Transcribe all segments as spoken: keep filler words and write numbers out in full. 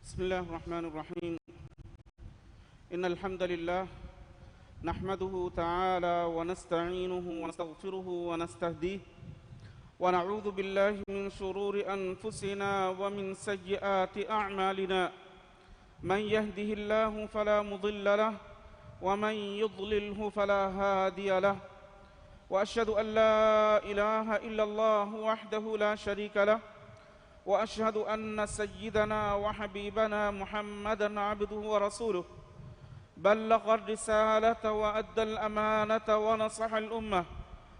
بسم الله الرحمن الرحيم. إن الحمد لله نحمده تعالى ونستعينه ونستغفره ونستهديه، ونعوذ بالله من شرور أنفسنا ومن سيئات أعمالنا. من يهده الله فلا مضل له، ومن يضلله فلا هادي له. وأشهد أن لا إله إلا الله وحده لا شريك له، وأشهد أن سيدنا وحبيبنا محمدا عبده ورسوله، بلغ الرسالة وأدى الأمانة ونصح الأمة،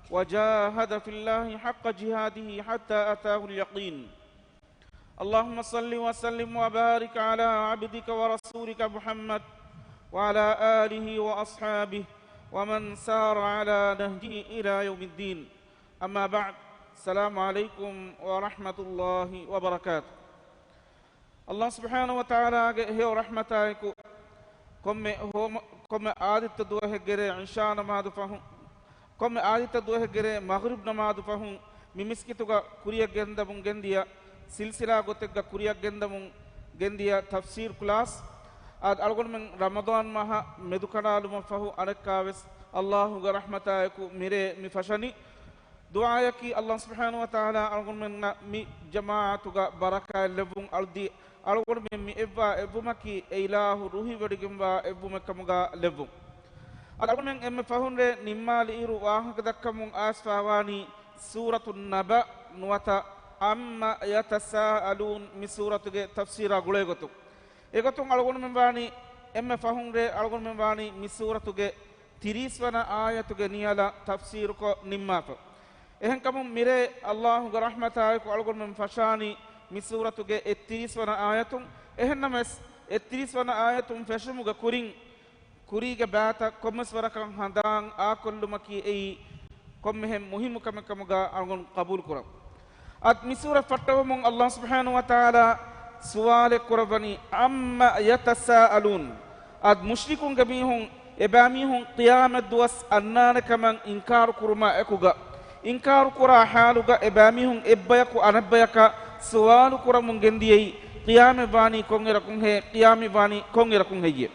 وجاهد في الله حق جهاده حتى أتاه اليقين. اللهم صل وسلم وبارك على عبدك ورسولك محمد وعلى آله وأصحابه ومن سار على نهجه إلى يوم الدين. أما بعد، السلام عليكم ورحمة الله وبركاته. ﷲ ސުބްޙާނަހޫ ވަތަޢާލާގެ ހެޔޮ ރަޙްމަތާއެކު، ކޮންމެ ހޯމަ-، ކޮންމެ އާދިއްތަ ދުވަހެއްގެރޭ ޢިޝާ ނަމާދު ފަހުން، ކޮންމެ އާދިއްތަ ދުވަހެއްގެރޭ މަޣްރިބް ނަމާދު ފަހުން، މި މިސްކިތުގަ ކުރިއަށް ގެންދަމުން ގެންދިޔަ ސިލްސިލާ ގޮތެއްގަ ކުރިއަށް ގެންދަމުން ގެންދިޔަ ތަފްސީރު ކްލާސް، އަދި އަޅުގަނޑުމެން ރަމަޟާން މަހަށް މެދުކަނޑާލުމަށް ފަހު އަނެއްކާވެސް ﷲގެ ރަޙްމަތާއެކު މިރޭ މި ފަށަނީ. ދުޢާއަކީ ﷲ ސުބްޙާނަހޫ ވަތަޢާލާ އަޅުގަނޑުމެންނަށް މި ޖަމާޢަތުގަ ބަރަކާތް ލެއްވުން، އަޅުދީ އަޅުގަނޑުމެން މި އެއްވާ އެއްވުމަކީ އެ އިލާހު ރުހިވޮޑިގެންވާ އެއްވުމެއް ކަމުގަ ލެއްވުން. އަދި އަޅުގަނޑުމެން އެންމެ ފަހުންރޭ ނިންމާލިއިރު ވާހަކަ ދައްކަމުން އައިސްފަވާނީ ސޫރަތު ނަބަ ނުވަތަ ޢައްމަ ޔަތަސާއަލޫން މި ސޫރަތުގެ ތަފްސީރާ ގުޅޭގޮތުން. އެގޮތުން އަޅުގަނޑުމެން ވާނީ އެންމެ ފަހުންރޭ އަޅުގަނޑުމެން ވާނީ މި ސޫރަތުގެ ތިރީސް ވަނަ އާޔަތުގެ ނިޔަލަށް ތަފްސީރުކޮށް ނިންމާފަ. އެހެންކަމުން މިރޭ ﷲގެ ރަޙްމަތާއެކު އަޅުގަނޑުމެން ފަށާނީ މި ސޫރަތުގެ އެއްތިރީސް ވަނަ އާޔަތުން. އެހެންނަމަވެސް، އެއްތިރީސް ވަނަ އާޔަތުން ފެށުމުގެ ކުރިން، ކުރީގެ ބައިތައް ކޮންމެސް ވަރަކަށް ހަނދާން އާކޮށްލުމަކީ އެއީ ކޮންމެހެން މުހިއްމު ކަމެއް ކަމުގަ އަޅުގަނޑު ޤަބޫލު ކުރަން. އަދި މި ސޫރަ ފައްޓަވަމުން ﷲ ސުބްޙާނަހޫ ވަތަޢާލާ ސުވާލެއް ކުރައްވަނީ، ޢައްމަ ޔަތަސާއަލޫން. އަދި މުޝްރިކުންގެ މީހުން، އެބައިމީހުން ޤިޔާމަތް ދުވަސް އަންނާނެ ކަމަށް އިންކާރު ކުރުމާ އެކުގަ، އިންކާރު ކުރާ ޙާލުގަ އެބައިމީހުން އެއްބަޔަކު އަނެއްބަޔަކަށް ސުވާލު ކުރަމުން ގެންދިޔައީ، ޤިޔާމަތް ވާނީ ކޮންއިރަކުންހޭ؟ ޤިޔާމަތް ވާނީ ކޮންއިރަކުން ހެއްޔޭ؟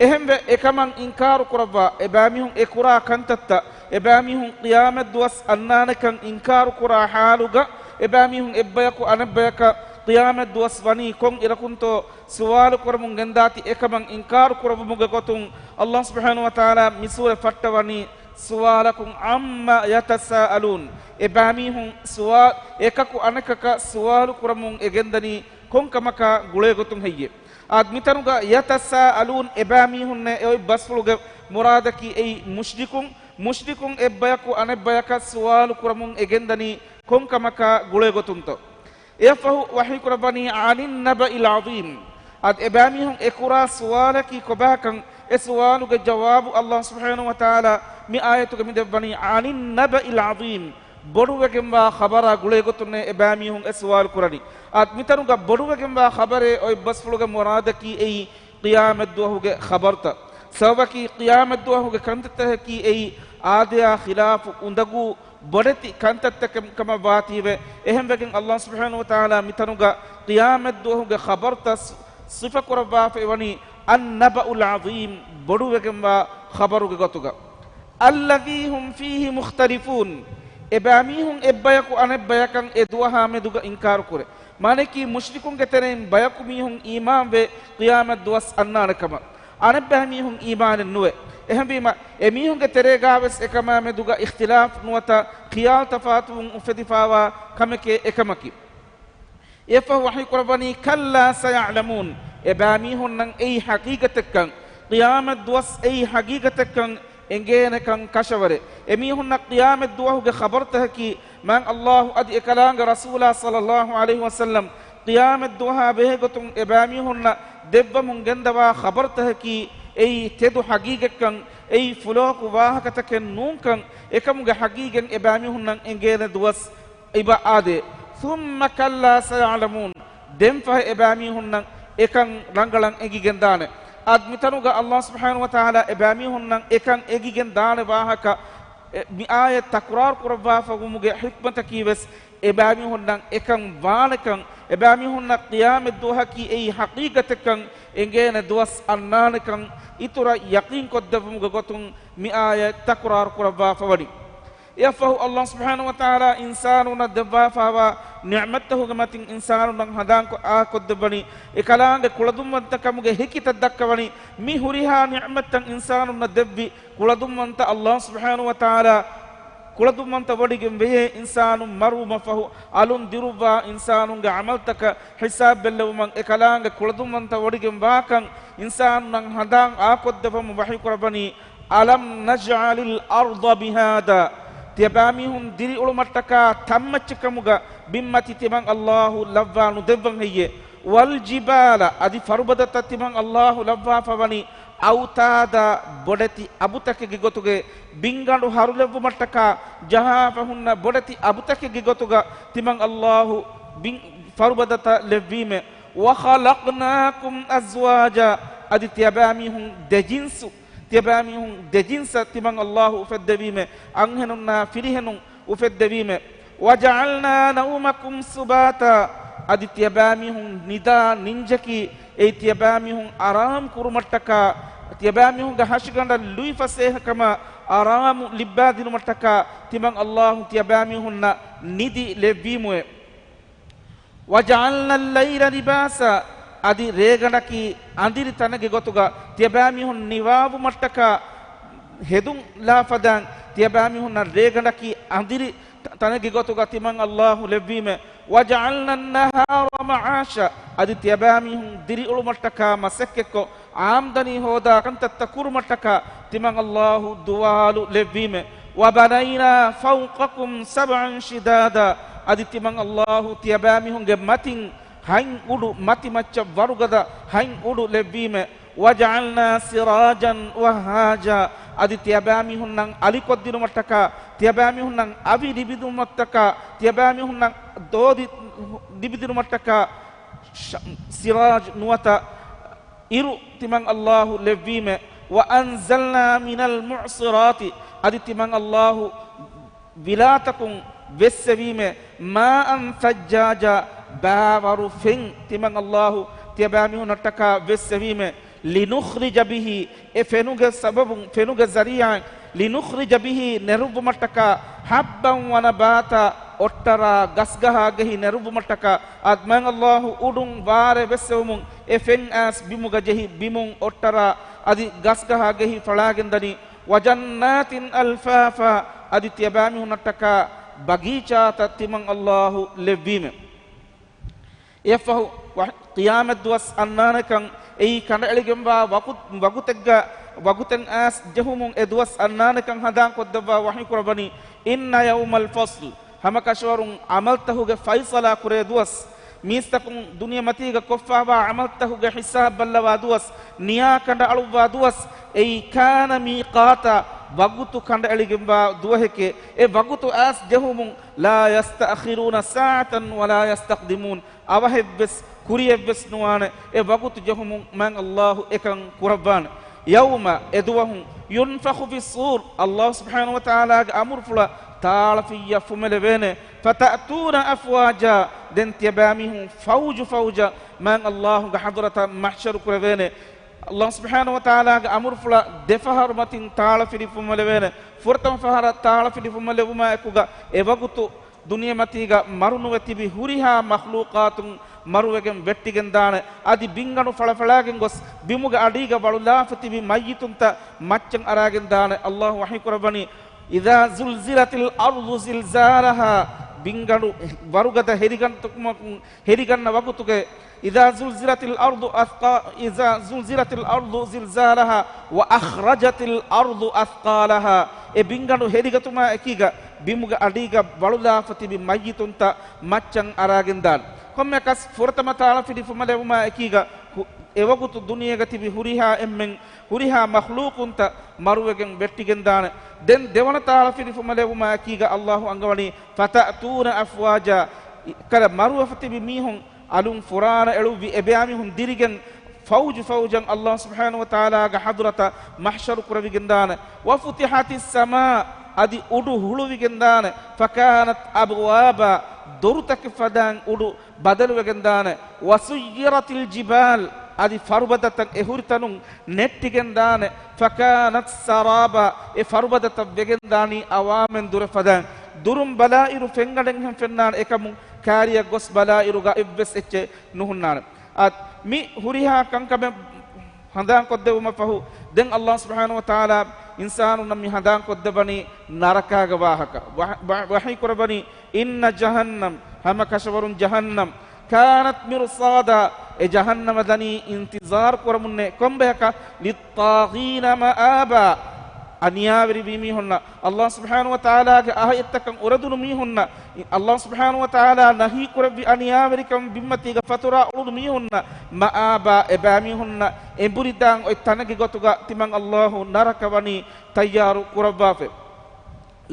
އެހެންވެ، އެކަމަށް އިންކާރު ކުރައްވާ، އެބައިމީހުން އެ ކުރާ ކަންތައްތައް، އެބައިމީހުން ޤިޔާމަތް ދުވަސް އަންނާނެކަން އިންކާރު ކުރާ ޙާލުގަ، އެބައިމީހުން އެއްބަޔަކު އަނެއްބަޔަކަށް ޤިޔާމަތް ދުވަސް ވަނީ ކޮން އިރަކުންތޯ ސުވާލު ކުރަމުން ގެންދާތީ، އެކަމަށް އިންކާރު ކުރެއްވުމުގެ ގޮތުން ﷲ ސުބްޙާނަހޫ ވަތަޢާލާ މި ސޫރަ ފައްޓަވަނީ، ސުވާލަކުން، ޢައްމަ ޔަތަސާއަލޫން، އެބައިމީހުން ސުވާ-، އެކަކު އަނެކަކަށް ސުވާލު ކުރަމުން އެ ގެންދަނީ ކޮން ކަމަކާ ގުޅޭގޮތުން ހެއްޔޭ؟ އާދެ، މިތަނުގަ ޔަތަސާއަލޫން، އެބައިމީހުންނޭ އޮތް ބަސްފުޅުގެ މުރާދަކީ އެއީ މުޝްރިކުން، މުޝްރިކުން އެއްބަޔަކު އަނެއްބަޔަކަށް ސުވާލު ކުރަމުން އެ ގެންދަނީ ކޮން ކަމަކާ ގުޅޭގޮތުންތޯ؟ އެއަށްފަހު ވަޙީކުރައްވަނީ، ޢަނިއްނަބައިލް ޢަޒީމް. އަދި އެބައިމީހުން އެކުރާ ސުވާލަކީ ކޮބާކަން، އެ ސުވާލުގެ ޖަވާބު ﷲ ސުބްޙާނަހޫ ވަތަޢާލާ މި އާޔަތުގަ މި ދެއްވަނީ، ޢަނިއްނަބައިލް ޢަޒީމް. ބޮޑުވެގެންވާ ޚަބަރާ ގުޅޭގޮތުންނޭ އެބައިމީހުން އެ ސުވާލު ކުރަނީ. އަދި މިތަނުގަ ބޮޑުވެގެންވާ ޚަބަރޭ އޮތް ބަސްފުޅުގެ މުރާދަކީ އެއީ ޤިޔާމަތްދުވަހުގެ ޚަބަރުތައް. ސަބަބަކީ ޤިޔާމަތްދުވަހުގެ ކަންތައްތަކަކީ އެއީ އާދަޔާ ޚިލާފު އުނދަގޫ ބޮޑެތި ކަންތައްތަކެއް ކަމަށް ވާތީވެ، އެހެންވެގެން ﷲ ސުބްޙާނަހޫ ވަތަޢާލާ މިތަނުގަ ޤިޔާމަތްދުވަހުގެ ޚަބަރުތައް ސި-، ސިފަކުރައްވާފައި ވަނީ، އައްނަބައުލް ޢަޒީމް، ބޮޑުވެގެންވާ ޚަބަރުގެ ގޮތުގަ. އައްލަޛީ ހުމް ފީހި މުޚްތަލިފޫން، އެބައިމީހުން އެއްބަޔަކު އަނެއްބަޔަކަށް އެ ދުވަހާ މެދުގަ އިންކާރު ކުރޭ. މާނައަކީ، މުޝްރިކުންގެ ތެރެއިން ބަޔަކު މީހުން އީމާންވެ، ޤިޔާމަތް ދުވަސް އަންނާނެ ކަމަށް. އަނެއްބައިމީހުން އީމާނެއް ނުވޭ. އެހެންވީމަ، އެމީހުންގެ ތެރޭގާވެސް އެކަމާ މެދުގަ އިޚްތިލާފް ނުވަތަ ޚިޔާލު ތަފާތުވުން އުފެދިފާވާ ކަމެކޭ އެކަމަކީ. އެއަށްފަހު ވަޙީކުރައްވަނީ، ކައްލާ ސަޔަޢްލަމޫން، އެބައިމީހުންނަށް އެއީ ޙަޤީޤަތެއްކަން، ޤިޔާމަތް ދުވަސް އެއީ ޙަޤީޤަތެއްކަން އެނގޭނެކަން ކަށަވަރެއް. އެމީހުންނަށް ޤިޔާމަތް ދުވަހުގެ ޚަބަރުތަކަކީ، މާތް ﷲ އަދި އެކަލާނގެ ރަސޫލާ ޞައްލައްލާހު ޢަލައިހި ވަސައްލަމް ޤިޔާމަތް ދުވަހާ ބެހޭގޮތުން އެބައިމީހުންނަށް ދެއްވަމުން ގެންދަވާ ޚަބަރުތަކަކީ، އެއީ ތެދު ޙަޤީޤަތްކަން، އެއީ ފުލޯކު ވާހަކަތަކެއް ނޫންކަން، އެކަމުގެ ޙަޤީޤަތް އެބައިމީހުންނަށް އެނގޭނެ ދުވަސް އިބަ އާދޭ. ثُمَّ كَلَّا سَيَعْلَمُونَ. ދެންފަހެ އެބައިމީހުންނަށް އެކަން ރަނގަޅަށް އެނގިގެންދާނެ. އަދި މިތަނުގަ ﷲ ސުބްޙާނަހޫ ވަތަޢާލާ އެބައިމީހުންނަށް އެކަން އެނގިގެންދާނެ ވާހަކަ، އެ، މި އާޔަތް ތަކުރާރު ކުރައްވާފަވުމުގެ ޙިކްމަތަކީ ވެސް އެބައިމީހުންނަށް އެކަން ވާނެކަން، އެބައިމީހުންނަށް ޤިޔާމަތް ދުވަހަކީ އެއީ ޙަޤީޤަތެއްކަން އެނގޭނެ ދުވަސް އަންނާނެކަން އިތުރަށް ޔަޤީންކޮށްދެއްވުމުގެ ގޮތުން މި އާޔަތް ތަކުރާރު ކުރައްވާފަވަނީ. އެއަށްފަހު ﷲ ސުބްޙާނަހޫ ވަތަޢާލާ އިންސާނުންނަށް ދެއްވާފައިވާ ނިޢުމަތްތަކުގެ މަތިން އިންސާނުންނަށް ހަނދާންކޮށް އާކޮށްދެއްވަނީ، އެކަލާނގެ ކުޅަދުންވަންތަކަމުގެ ހެކިތައް ދައްކަވަނީ، މި ހުރިހާ ނިޢުމަތްތައް އިންސާނުންނަށް ދެއްވި ކުޅަދުންވަންތަ ﷲ ސުބްޙާނަހޫ ވަތަޢާލާ ކުޅަދުންވަންތަ ވޮޑިގެން ވެޔޭ އިންސާނުން މަރުވުމަށްފަހު އަލުން ދިރުއްވާ އިންސާނުންގެ ޢަމަލުތަކަށް ޙިސާބް ބެއްލެވުމަށް އެކަލާނގެ ކުޅަދުންވަންތަ ވޮޑިގެން ވާކަން އިންސާނުންނަށް ހަނދާން އާކޮށްދެއްވަމުން ވަޙީކުރައްވަނީ، أَلَمْ نَجْعَلِ الْأَرْضَ مِهَادًا، ތިޔަބައިމީހުން ދިރިއުޅުމަށްޓަކާ ތަންމައްޗަކަމުގަ ބިންމަތި ތިމަން ﷲ ލައްވާ ނުދެއްވަން ހެއްޔޭ؟ وَالْجِبَالَ، އަދި ފަރުބަދަތައް ތިމަން ﷲ ލައްވާފަ ވަނީ، أَوْتَادًا، ބޮޑެތި އަބުތަކެއްގެ ގޮތުގައި، ބިންގަނޑު ހަރުލެއްވުމަށްޓަކާ ޖަހާފަ ހުންނަ ބޮޑެތި އަބުތަކެއްގެ ގޮތުގަ ތިމަން ﷲ ބިން ފަރުބަދަތައް ލެއްވީމެ. وَخَلَقْنَاكُمْ أَزْوَاجًا، އަދި ތިޔަބައިމީހުން ދެޖިންސު، ތިޔަބައިމީހުން ދެޖިންސަށް ތިމަން ﷲ އުފެއްދެވީމެ، އަންހެނުންނާ ފިރިހެނުން އުފެއްދެވީމެ. وَجَعَلْنَا نَوْمَكُمْ سُبَاتًا، އަދި ތިޔަބައިމީހުން ނިދާ ނިންޖަކީ، އެއީ ތިޔަބައިމީހުން އަރާމް ކުރުމަށްޓަކާ، ތިޔަބައިމީހުންގެ ހަށިގަނޑަށް ލުއިފަސޭހަކަމާ އަރާމު ލިއްބާދިނުމަށްޓަކާ ތިމަން ﷲ ތިޔަބައިމީހުންނަށް ނިދި ލެއްވީމުއެ. وَجَعَلْنَا اللَّيْلَ لِبَاسًا، އަދި ރޭގަނޑަކީ އަނދިރި ތަނެއްގެ ގޮތުގަ ތިޔަބައިމީހުން ނިވާވުމަށްޓަކާ ހެދުން ލާފަދައިން ތިޔަބައިމީހުންނަށް ރޭގަނޑަކީ އަނދިރި ތަ-، ތަނެއްގެ ގޮތުގަ ތިމަން ﷲ ލެއްވީމެ. وَجَعَلْنَا النَّهَارَ مَعَاشًا، އަދި ތިޔަބައިމީހުން ދިރިއުޅުމަށްޓަކާ މަސައްކަތްކޮށް، އާމްދަނީ ހޯދާ ކަންތައްތައް ކުރުމަށްޓަކާ ތިމަން ﷲ ދުވާލު ލެއްވީމެ. وَبَنَيْنَا فَوْقَكُمْ سَبْعًا شِدَادًا، އަދި ތިމަން ﷲ ތިޔަބައިމީހުންގެ މަތިން ހަތް އުޑު، މަތިމައްޗަށް ވަރުގަދަ ހަތް އުޑު ލެއްވީމެ. وَجَعَلْنَا سِرَاجًا وَهَّاجًا، އަދި ތިޔަބައިމީހުންނަށް އަލިކޮށްދިނުމަށްޓަކާ، ތިޔަބައިމީހުންނަށް އަވި ލިބިދިނުމަށްޓަކާ، ތިޔަބައިމީހުންނަށް ދޯދި ލިބިދިނުމަށްޓަކާ، ޝަ-، ސިރާޖް ނުވަތަ އިރު ތިމަން ﷲ ލެއްވީމެ. وَأَنزَلْنَا مِنَ الْمُعْصِرَاتِ، އަދި ތިމަން ﷲ ވިލާތަކުން ވެއްސެވީމެ. مَاءً ثَجَّاجًا، ބާވަރު ފެން ތިމަން ﷲ ތިޔަބައިމީހުންނަށްޓަކާ ވެއްސެވީމެ. لِنُخْرِجَ بِهِ، އެ ފެނުގެ ސަބަބުން، ފެނުގެ ޒަރީޢާއިން، لِنُخْرِجَ بِهِ، ނެރުއްވުމަށްޓަކާ، حَبًّا وَنَبَاتًا، އޮއްޓަރާ ގަސްގަހާގެހި ނެރުއްވުމަށްޓަކާ، އަދި މާތް ﷲ އުޑުން ވާރޭ ވެއްސެވުމުން އެ ފެން އައިސް ބިމުގަ ޖެހި ބިމުން އޮއްޓަރާ އަދި ގަސްގަހާގެހި ފަޅާގެންދަނީ. وَجَنَّاتٍ أَلْفَافًا، އަދި ތިޔަބައިމީހުންނަށްޓަކާ ބަގީޗާތައް ތިމަން ﷲ ލެއްވީމެ. އެއަށްފަހު ވަ-، ޤިޔާމަތް ދުވަސް އަންނާނެކަން އެއީ ކަނޑައެޅިގެންވާ ވަގު-، ވަގުތެއްގަ، ވަގުތެއް އައިސް ޖެހުމުން އެ ދުވަސް އަންނާނެކަން ހަނދާންކޮށްދެއްވާ ވަޙީކުރައްވަނީ، إِنَّ يَوْمَ الْفَصْلِ، ހަމަކަށަވަރުން ޢަމަލްތަކުގެ ފައިޞަލާ ކުރޭ ދުވަސް، މީސްތަކުން ދުނިޔެމަތީގަ ކޮށްފާވާ ޢަމަލްތަކުގެ ޙިސާބް ބައްލަވާ ދުވަސް، ނިޔާ ކަނޑައަޅުއްވާ ދުވަސް، އެއީ كَانَ مِيقَاتًا، ވަގުތު ކަނޑައެޅިގެންވާ ދުވަހެކޭ. އެ ވަގުތު އައިސް ޖެހުމުން، لَا يَسْتَأْخِرُونَ سَاعَةً وَلَا يَسْتَقْدِمُونَ، އަވަހެއްވެސް ކުރިއެއްވެސް ނުވާނެ. އެ ވަގުތު ޖެހުމުން މާތް ﷲ އެކަން ކުރައްވާނެ. يَوْمَ، އެދުވަހު، يُنْفَخُ فِي الصُّورِ، ﷲ ސުބްޙާނަހޫ ވަތަޢާލާގެ އަމުރުފުޅަށް ތާޅަފިއްޔަށް ފުމެލެވޭނެ. فَتَأْتُونَ أَفْوَاجًا، ދެން ތިޔަބައިމީހުން ފައުޖު ފައުޖަށް މާތް ﷲގެ ޙަޟްރަތަށް މަޙްޝަރު ކުރެވޭނެ. ﷲ ސުބްޙާނަހޫ ވަތަޢާލާގެ އަމުރުފުޅަށް ދެފަހަރު މަތިން ތާޅަފިލި ފުމެލެވޭނެ. ފުރަތަމަ ފަހަރަށް ތާޅަފިލި ފުމެލެވުމާ އެކުގަ އެވަގުތު ދުނިޔެމަތީގަ މަރުނުވެ ތިބި ހުރިހާ މަޚްލޫޤާތުން މަރުވެގެން ވެއްޓިގެންދާނެ. އަދި ބިންގަނޑު ފަޅަފަޅާގެން ގޮސް ބިމުގެ އަޑީގަ ވަޅުލާފަ ތިބި މައްޔިތުންތައް މައްޗަށް އަރާގެންދާނެ. ﷲ ވަޙީކުރައްވަނީ، إِذَا زُلْزِلَتِ الْأَرْضُ زِلْزَالَهَا، ބިންގަނޑު ވަރުގަދަ ހެރިގަންތަކުމަކުން ހެރިގަންނަ ވަގުތުގެ، إِذَا زُلْزِلَتِ الْأَرْضُ أَثْقَا-، إِذَا زُلْزِلَتِ الْأَرْضُ زِلْزَالَهَا وَأَخْرَجَتِ الْأَرْضُ أَثْقَالَهَا، އެ ބިންގަނޑު ހެރިގަތުމާ އެކީގަ ބިމުގެ އަޑީގަ ވަޅުލާފަ ތިބި މައްޔިތުންތައް މައްޗަށް އަރާގެންދާނެ. ކޮންމެއަކަސް ފުރަތަމަ ތާޅަފިލި ފުމެލެވުމާ އެކީގަ ހު-، އެވަގުތު ދުނިޔޭގަ ތިބި ހުރިހާ އެންމެން ހުރިހާ މަޚްލޫޤުންތައް މަރުވެގެން ވެއްޓިގެންދާނެ. ދެން ދެވަނަ ތާޅަފިލި ފުމެލެވުމާ އެކީގަ ﷲ އަންގަވަނީ، فَتَأْتُونَ أَفْوَاجًا، ކަލަ މަރުވެފަ ތިބި މީހުން އަލުން ފުރާނަ އެޅުއްވި އެބައިމީހުން ދިރިގެން ފައުޖު ފައުޖަށް ﷲ ސުބްޙާނަހޫ ވަތަޢާލާގެ ޙަޟްރަތަށް މަޙްޝަރު ކުރެވިގެންދާނެ. وَفُتِحَتِ السَّمَاءُ، އަދި އުޑު ހުޅުވިގެންދާނެ. فَكَانَتْ أَبْوَابًا، ދޮރުތަކެއް ފަދައިން އުޑު ބަދަލުވެގެންދާނެ. وسيرت الجبال، އަދި ފަރުބަދަތައް އެ ހުރިތަނުން ނެއްޓިގެންދާނެ. فكانت سرابا، އެ ފަރުބަދަތައް ވެގެންދާނީ އަވާމެން ދުރެ ފަދައިން. ދުރުން ބަލާއިރު ފެންގަނޑެއްހެން ފެންނާނެ، އެކަމުން ކާރިއަށް ގޮސް ބަލާއިރުގަ އެއްވެސް އެއްޗެއް ނުހުންނާނެ. އަދި މި ހުރިހާ ކަންކަމެއް ހަނދާންކޮށްދެއްވުމަށް ފަހު، ދެން ﷲ ސުބްޙާނަހޫ ވަތަޢާލާ އިންސާނުންނަށް މި ހަނދާންކޮށްދެއްވަނީ ނަރަކާގެ ވާހަކަ. ވަޙް-، ވަ-، ވަޙީކުރައްވަނީ، إن جهنم، ހަމަކަށަވަރުން ޖަހަންނަމް، كانت مرصادا، އެ ޖަހަންނަމަ ދަނީ އިންތިޒާރު ކުރަމުންނޭ. ކޮންބަޔަކަށް؟ للطاغين مآبا، އަނިޔާވެރިވީ މީހުންނަށް، ﷲ ސުބްޙާނަހޫ ވަތަޢާލާގެ އާޔަތްތަކަށް އުރެދުނު މީހުންނަށް، ﷲ ސުބްޙާނަހޫ ވަތަޢާލާ ނަހީކުރެއްވި އަނިޔާވެރިކަން ބިންމަތީގަ ފަތުރާ އުޅުނު މީހުންނަށް، مآبا، އެބައިމީހުންނަށް އެނބުރިދާން އޮތް ތަނެއްގެ ގޮތުގަ ތިމަން ﷲ ނަރަކަ ވަނީ ތައްޔާރު ކުރައްވާފަ.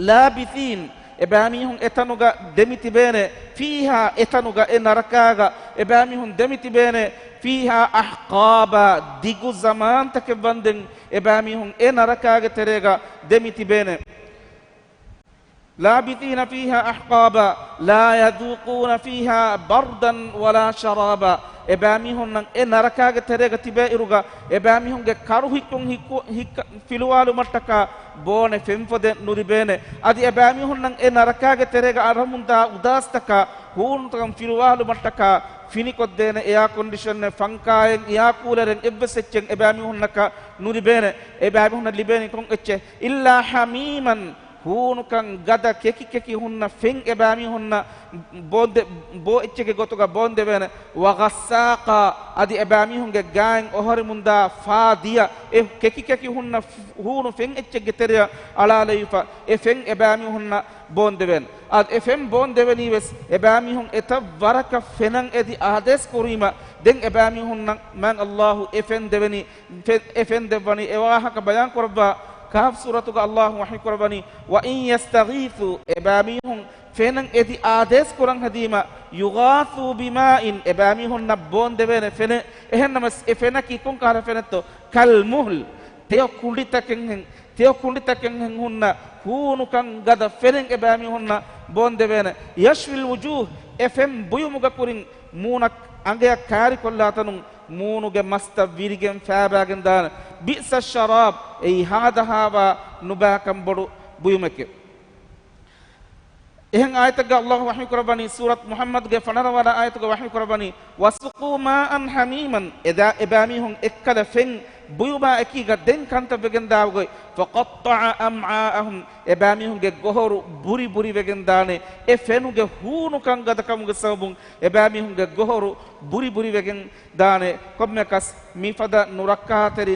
لابثين، އެބައިމީހުން އެތަނުގަ ދެމިތިބޭނެ، فيها، އެތަނުގަ އެ ނަރަކާގަ އެބައިމީހުން ދެމިތިބޭނެ، فيها أحقابا، ދިގު ޒަމާންތަކެއް ވަންދެން އެބައިމީހުން އެ ނަރަކާގެ ތެރޭގަ ދެމިތިބޭނެ. لابثين فيها أحقابا لا يذوقون فيها بردا ولا شرابا، އެބައިމީހުންނަށް އެ ނަރަކާގެ ތެރޭގަ ތިބޭއިރުގަ އެބައިމީހުންގެ ކަރު ހިއްކުން ހިއްކު-، ހިއްކަ-، ފިލުވާލުމަށްޓަކާ ބޯނެ ފެންފޮދެއް ނުލިބޭނެ. އަދި އެބައިމީހުންނަށް އެ ނަރަކާގެ ތެރޭގަ އަރަމުންދާ އުދާސްތަކާ ހޫނުތަކަން ފިލުވާލުމަށްޓަކާ ފިނިކޮށްދޭނެ އެއާކޮންޑިޝަނެއް، ފަންކާއެއް، އެއާކޫލަރެއް އެއްވެސް އެއްޗެއް އެބައިމީހުންނަކަށް ނުލިބޭނެ. އެބައިމީހުންނަށް ލިބޭނީ ކޮން އެއްޗެއް؟ إلا حميما، ހޫނުކަން ގަދަ ކެކި ކެކި ހުންނަ ފެން އެބައިމީހުންނަށް ބޯންދެ-، ބޯ އެއްޗެއްގެ ގޮތުގަ ބޯންދެވޭނެ. وغساقا، އަދި އެބައިމީހުންގެ ގާތް އޮހޮރިމުންދާ ފާ ދިޔަ އެ ކެކި ކެކި ހުންނަ ފު-، ހޫނު ފެން އެއްޗެއްގެ ތެރެއަށް އަޅާލެވިފަ އެ ފެން އެބައިމީހުންނަށް ބޯންދެވޭނެ. އަދި އެ ފެން ބޯންދެވެނީވެސް އެބައިމީހުން އެތައް ވަރަކަށް ފެނަށް އެދި އާދޭސް ކުރީމަ، ދެން އެބައިމީހުންނަށް މާތް ﷲ އެ ފެން ދެވެނީ، ފެ-، އެ ފެން ދެއްވަނީ އެ ވާހަކަ ބަޔާން ކުރައްވާ ކަހްފް ސޫރަތުގަ ﷲ ވަޙީ ކުރައްވަނީ، وإن يستغيثوا، އެބައިމީހުން ފެނަށް އެދި އާދޭސް ކުރަން ހެދީމަ، يغاثوا بماء، އެބައިމީހުންނަށް ބޯން ދެވޭނެ ފެނެއް. އެހެންނަމަސް އެ ފެނަކީ ކޮން ކަހަލަ ފެނެއްތޯ؟ كالمهل، ތެޔޮ ކުނޑިތަކެއްހެން، ތެޔޮ ކުނޑިތަކެއްހެން ހުންނަ ހޫނުކަން ގަދަ ފެނެއް އެބައިމީހުންނަށް ބޯން ދެވޭނެ. يشوي الوجوه، އެ ފެން ބުޔުމުގަ ކުރިން މޫނަށް އަނގަޔަށް ކާރިކޮށްލާ ތަނުން މޫނުގެ މަސްތައް ވިރިގެން ފައިބާގެން ދާނެ. بئس الشراب، އެއީ ހާދަހާވާ ނުބާކަން ބޮޑު ބުޔުމެކޭ. އެހެން އާޔަތެއްގަ ﷲ ވަޙީ ކުރައްވަނީ، ސޫރަތު މުޙައްމަދުގެ ފަނަރަ ވަނަ އާޔަތުގަ ވަޙީ ކުރައްވަނީ، وسقوا ماء حميما، އެދާ އެބައިމީހުން އެއްކަލަ ފެން ބުޔުމާ އެކީގަ ދެން ކަންތައް ވެގެން ދާ ގޮތް، فقطع أمعاءهم، އެބައިމީހުންގެ ގޮހޮރު ބުރި ބުރި ވެގެން ދާނެ، އެ ފެނުގެ ހޫނުކަން ގަދަކަމުގެ ސަބަބުން އެބައިމީހުންގެ ގޮހޮރު ބުރި ބުރި ވެގެން ދާނެ. ކޮންމެއަކަސް މިފަދަ ނުރައްކާތެރި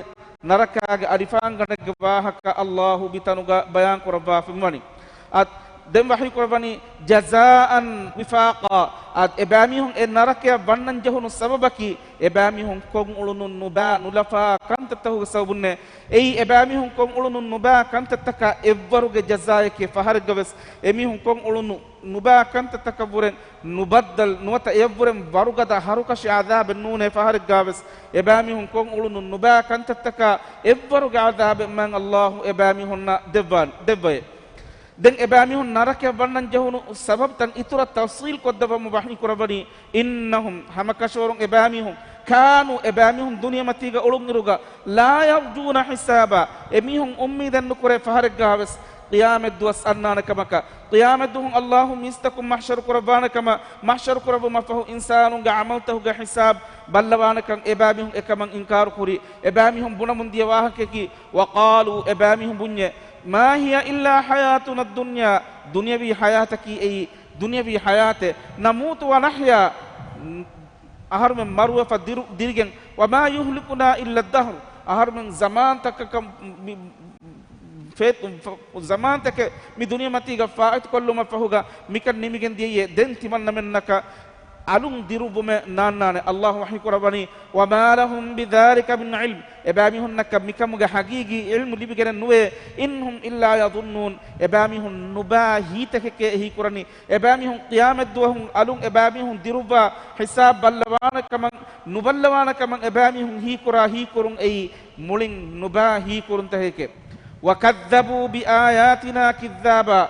ނަރަކާގެ އަލިފާންގަނޑެއްގެ ވާހަކަ ﷲ މިތަނުގަ ބަޔާން ކުރައްވާފައިވަނީ. އަދި ދެން ވަޙީ ކުރައްވަނީ، جزاء وفاقا، އަދި އެބައިމީހުން އެ ނަރަކަޔަށް ވަންނަން ޖެހުނު ސަބަބަކީ، އެބައިމީހުން ކޮށް އުޅުނު ނުބާ ނުލަފާ ކަންތައްތަކުގެ ސަބަބުންނޭ. އެއީ އެބައިމީހުން ކޮށް އުޅުނު ނުބާ ކަންތައްތަކަށް އެއްވަރުގެ ޖަޒާއެކޭ. ފަހަރެއްގަވެސް އެމީހުން ކޮށް އުޅުނު ނުބާ ކަންތައްތަކަށްވުރެން ނުބައްދަލް ނުވަތަ އެއަށްވުރެން ވަރުގަދަ ހަރުކަށި އަޒާބެއް ނޫނޭ. ފަހަރެއްގަވެސް އެބައިމީހުން ކޮށް އުޅުނު ނުބާ ކަންތައްތަކަށް އެއްވަރުގެ އަޒާބެއް މާތް ﷲ އެބައިމީހުންނަށް ދެއްވާ-، ދެއްވައޭ. ދެން އެބައިމީހުން ނަރަކަޔަށް ވަންނަން ޖެހުނު ސަބަބުތައް އިތުރަށް ތަފްސީލް ކޮށްދެއްވަމުން ވަޙީ ކުރައްވަނީ، إنهم، ހަމަކަށަވަރުން އެބައިމީހުން، كانوا، އެބައިމީހުން ދުނިޔެމަތީގަ އުޅުންއިރުގަ، لا يرجون حسابا، އެމީހުން އުއްމީދެއް ނުކުރޭ ފަހަރެއްގަވެސް ޤިޔާމަތްދުވަސް އަންނާނެ ކަމަކަށް. ޤިޔާމަތްދުވަހުން ﷲ މީސްތަކުން މަޙްޝަރު ކުރައްވާނެ ކަމަށް، މަޙްޝަރު ކުރެއްވުމަށްފަހު އިންސާނުންގެ ޢަމަލުތަކުގެ ޙިސާބް ބައްލަވާނެކަން އެބައިމީހުން އެކަމަށް އިންކާރު ކުރި. އެބައިމީހުން ބުނަމުން ދިޔަ ވާހަކަޔަކީ، وقالوا، އެބައިމީހުން ބުންޏޭ، ما هي إلا حياتنا الدنيا، ދުނިޔަވީ ޙަޔާތަކީ އެއީ ދުނިޔަވީ ޙަޔާތެއް، نموت ونحيا، އަހަރުމެން މަރުވެފަ ދިރު-، ދިރިގެން، وما يهلكنا إلا الدهر، އަހަރުމެން ޒަމާންތަކަކަށް މި-، ފޭ-، ފަ-، ޒަމާންތަކެއް މި ދުނިޔެމަތީގަ ފާއިތުކޮށްލުމަށްފަހުގަ މިކަން ނިމިގެން ދިޔައީ ދެން ތިމަންނަމެންނަކަށް އަލުން ދިރުއްވުމެއް ނާންނާނެ. ﷲ ވަޙީ ކުރައްވަނީ، وما لهم بذلك من علم، އެބައިމީހުންނަކަށް މިކަމުގެ ޙަޤީޤީ ޢިލްމު ލިބިގެނެއް ނުވޭ. إن هم إلا يظنون، އެބައިމީހުން ނުބާ ހީތަކެކޭ އެ ހީކުރަނީ. އެބައިމީހުން ޤިޔާމަތްދުވަހުން އަލުން އެބައިމީހުން ދިރުއްވާ ޙިސާބް ބައްލަވާނެ ކަމަށް، ނުބައްލަވާނެ ކަމަށް އެބައިމީހުން ހީކުރާ ހީކުރުން އެއީ މުޅިން ނުބާ ހީކުރުންތަކެކޭ. وكذبوا بآياتنا كذابا،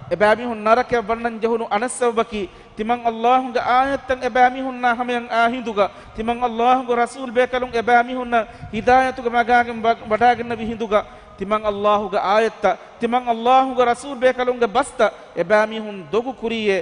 އެބައިމީހުން ނަރަކަޔަށް ވަންނަން ޖެހުނު އަނެއް ސަބަބަކީ، ތިމަން އައްލާހުގެ އާޔަތްތައް އެބައިމީހުންނާ ހަމަޔަށް އާ ހިނދުގަ، ތިމަން އައްލާހުގެ ރަސޫލް ބޭކަލުން އެބައިމީހުންނަށް ހިދާޔަތުގެ މަގާގެން ވަ-، ވަޑާގެންނެވި ހިނދުގަ، ތިމަން އައްލާހުގެ އާޔަތްތައް، ތިމަން އައްލާހުގެ ރަސޫލް ބޭކަލުންގެ ބަސްތައް އެބައިމީހުން ދޮގު ކުރީއޭ.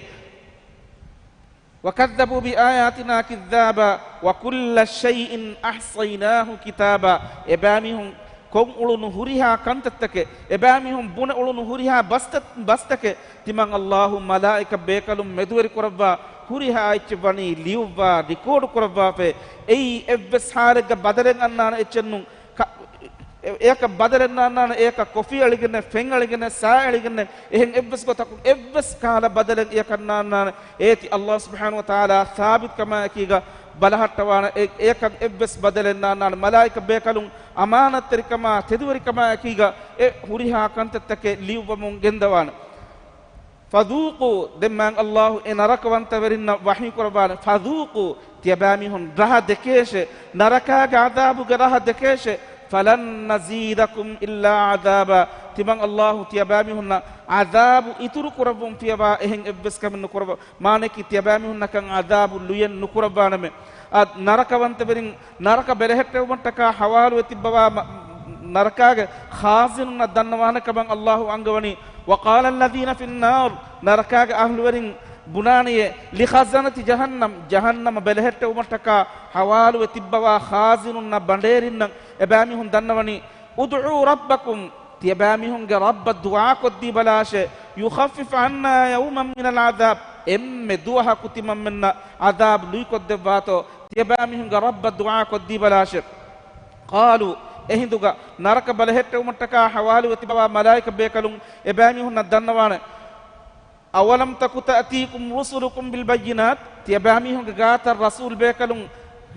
وَكَذَّبُوا بِآيَاتِنَا كِذَّابًا وَكُلَّ شَيْءٍ أَحْصَيْنَاهُ كِتَابًا. އެބައިމީހުން ކޮށް އުޅުނު ހުރިހާ ކަންތައްތަކެއް، އެބައިމީހުން ބުނެ އުޅުނު ހުރިހާ ބަސްތަ-، ބަސްތަކެއް ތިމަން އައްލާހު މަލާއިކަ ބޭކަލުން މެދުވެރި ކުރައްވާ ހުރިހާ އެއްޗެއް ވަނީ ލިޔުއްވާ ރިކޯޑު ކުރައްވާފައި. އެއީ އެއްވެސް ހާލެއްގަ ބަދަލެއް އަންނާނެ އެއްޗެއް ނޫން. ކަ-، އެ-، އެއަކަށް ބަދަލެއް ނާންނާނެ، އެއަކަށް ކޮފީ އެޅިގެންނެއް، ފެން އެޅިގެންނެއް، ސާ އެޅިގެންނެއް، އެހެން އެއްވެސް ގޮތަކުން އެއްވެސް ކަހަލަ ބަދަލެއް އެއަކަށް ނާންނާނެ. އޭތި އައްލާހު ސުބްޙާނަހު ވަތަޢާލާ ސާބިތުކަމާއެކީގަ ބަލަހައްޓަވާނެ، އެ-، އެއަކަށް އެއްވެސް ބަދަލެއް ނާންނާނެ. މަލާއިކަ ބޭކަލުން އަމާނަތްތެރިކަމާ، ތެދުވެރިކަމާއެކީގަ އެ ހުރިހާ ކަންތައްތަކެއް ލިޔުއްވަމުން ގެންދަވާނެ. فَذُوقُوا، ދެން މާތް އައްލާހު އެ ނަރަކަވަންތަވެރިންނަށް ވަޙީކުރައްވާނެ، فَذُوقُوا، ތިޔަބައިމީހުން ރަހަ ދެކޭށޭ، ނަރަކާގެ ޢަޛާބުގެ ރަހަ ދެކޭށޭ، فَلَن نَّزِيدَكُمْ إِلَّا عَذَابًا، ތިމަން އައްލާހު ތިޔަބައިމީހުންނަށް ޢަޛާބު އިތުރު ކުރައްވަން ފިޔަވާ އެހެން އެއްވެސް ކަމެއް ނުކުރައްވާ، މާނައަކީ ތިޔަބައިމީހުންނަކަށް ޢަޛާބު ލުޔެއް ނުކުރައްވާނަމޭ. އާ، ނަރަކަވަންތަވެރިން ނަރަކަ ބެލެހެއްޓެވުމަށްޓަކާ ޙަވާލުވެ ތިއްބަވާ މަ-، ނަރަކާގެ ޚާޒިނުންނަށް ދަންނަވާނެ ކަމަށް އައްލާހު އަންގަވަނީ، وَقَالَ الَّذِينَ فِي النَّارِ، ނަރަކާގެ އަހްލުވެރިން ބުނާނެޔޭ، لِخَزَنَةِ جَهَنَّمَ، ޖަހަންނަމަ ބެލެހެއްޓެވުމަށްޓަކާ ޙަވާލުވެ ތިއްބަވާ ޚާޒިނުންނަށް، ބަނޑޭރިންނަށް އެބައިމީހުން ދަންނަވަނީ، ادْعُوا رَبَّكُمْ، ތިޔަބައިމީހުންގެ ރައްބަށް ދުޢާކޮށްދީބަލާށޭ، يُخَفِّفْ عَنَّا يَوْمًا مِنَ الْعَذَابِ، އެންމެ ދުވަހަކު ތިމަންމެންނަށް ޢަޛާބު ލުއިކޮށްދެއްވާތޯ، ތިޔަބައިމީހުންގެ ރައްބަށް ދުޢާކޮށްދީބަލާށޭ. قَالُوا، އެހިނދުގަ ނަރަކަ ބަލަހެއްޓެވުމަށްޓަކާ ޙަވާލުވެ ތިބަވާ މަލާއިކަ ބޭކަލުން އެބައިމީހުންނަށް ދަންނަވާނެ، أَوَلَمْ تَكُ تَأْتِيكُمْ رُسُلُكُمْ بِالْبَيِّنَاتِ، ތިޔަބައިމީހުންގެ ގާތަށް ރަސޫލް ބޭކަލުން